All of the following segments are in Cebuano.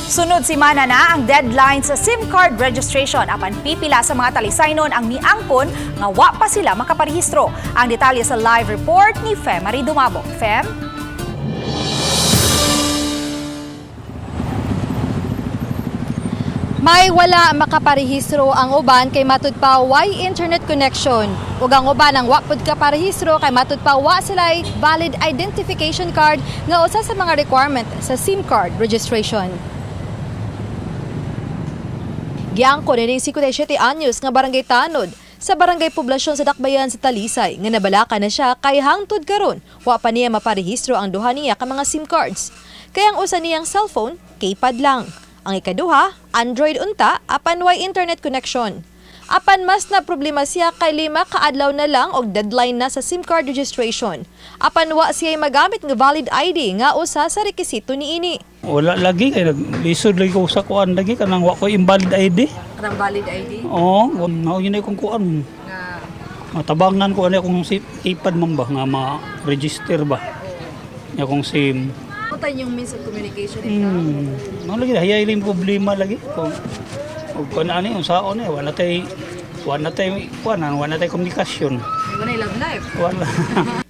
Sunod simana na ang deadline sa SIM card registration apan pipila sa mga Talisaynon ang miangkon nga wa pa sila makaparehistro. Ang detalye sa live report ni Femary Dumabok. Fem? May wala makaparehistro ang uban kay matud pa way internet connection. Ug ang uban ang wa pud kaparehistro kay matud pa wa sila'y valid identification card nga usa sa mga requirement sa SIM card registration. Giangko nining 57 anyos nga barangay tanod sa barangay Poblasyon sa Dakbayan sa Talisay nga nabalaka na siya kay hangtod karon wa pa niya maparehistro ang duha niya ka mga SIM cards. Kay ang usa niyang cellphone, keypad lang. Ang ikaduha, Android unta apan way internet connection. Apan mas na problema siya kay 5 ka adlaw na lang og deadline na sa SIM card registration. Apan wa siya magamit nga valid ID nga usa sa rekisito niini. Wala lagi kay naglisod lagi ko sa kuan lagi kanang wa ko invalid ID. Kanang valid ID? Oo, mao yun ay kong kuan. Matabangan ko ano akong si keypad man ba nga ma-register ba. Nya akong SIM. Putan yung means of communication. Mao lagi hayay lang problema lagi kung ug kuan ani unsaon eh wala tay kuan wala tay komunikasyon. Wala love life. Wala.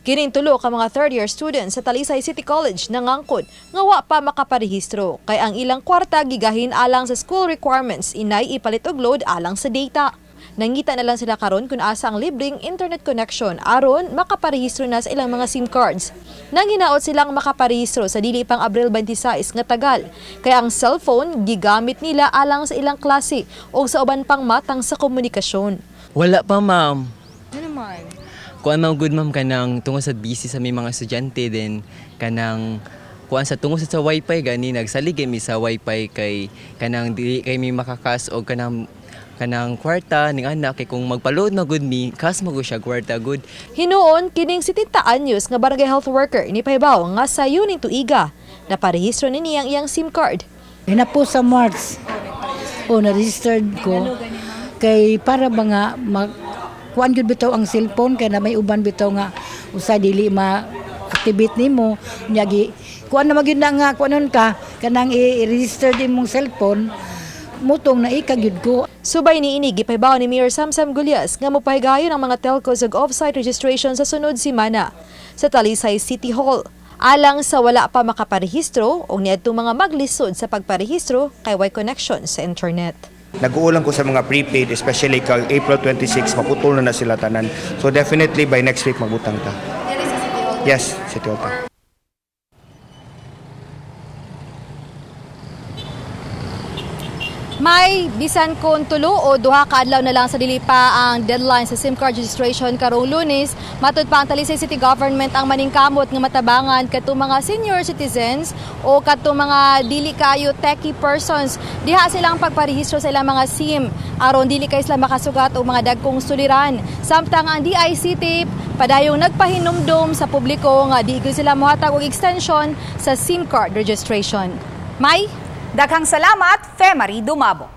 Kining tulo ka mga third year students sa Talisay City College nangangkon nga wa pa makaparehistro kay ang ilang kwarta gigahin alang sa school requirements inay ipalit og load alang sa data. Nangita na lang sila karon kung asa ang libreng internet connection aron makaparehistro na sa ilang mga SIM cards. Nang hinaot silang makaparehistro sa dili pang Abril 26 nga tagal kay ang cellphone gigamit nila alang sa ilang klase o sa uban pang matang sa komunikasyon. Wala pa, ma'am. Ano man? Kuan ma'am, good ma'am kanang tungod sa busy sa may mga estudyante then kanang kuan sa tungod sa wifi gani nagsalig mi sa wifi kay kanang dili kay mi makakas og kanang kanang kwarta ning anak kay kung magpa-load na good mi kas mo siya kwarta good. Hinuon kining 70 anyos nga barangay health worker ni Pahibaw nga sayo ning tuiga. Naparehistro ni niyang iyang SIM card. Hina po sa March. O, na-registered ko. Kay para ba nga, kuan gyud bitaw ang cellphone, kay na may uban bitaw nga, usa dili ma-activate nimo. Nya gi, kuan na magyud na nga, kuanon ka, kanang i-register din mong cellphone, mutong na ika gyud ko. Subay ni ini gipahibaw ni Mayor Samsam Gullas nga mopahigayon ang mga telcos og off-site registration sa sunod semana sa Talisay City Hall. Alang sa wala pa makaparehistro o niadtong mga maglisod sa pagparehistro kay way connection sa internet. Nag-uulang ko sa mga prepaid, especially kag April 26, maputol na na sila tanan. So definitely by next week magbutang ta. Yes, City Hall ta. May bisan kon tulo o duha ka adlaw na lang sa dili pa ang deadline sa SIM card registration karong Lunes, matud pa ang Talisay City Government ang maningkamot nga matabangan kadtong mga senior citizens o kadtong mga dili kayo techie persons diha silang pagparehistro sa ilang mga SIM aron dili kay sila makasugat og mga dagkong suliran. Samtang ang DICT padayong nagpahinumdom sa publiko nga di gyud sila mohatag og extension sa SIM card registration. May Daghang salamat, Femary Dumabok.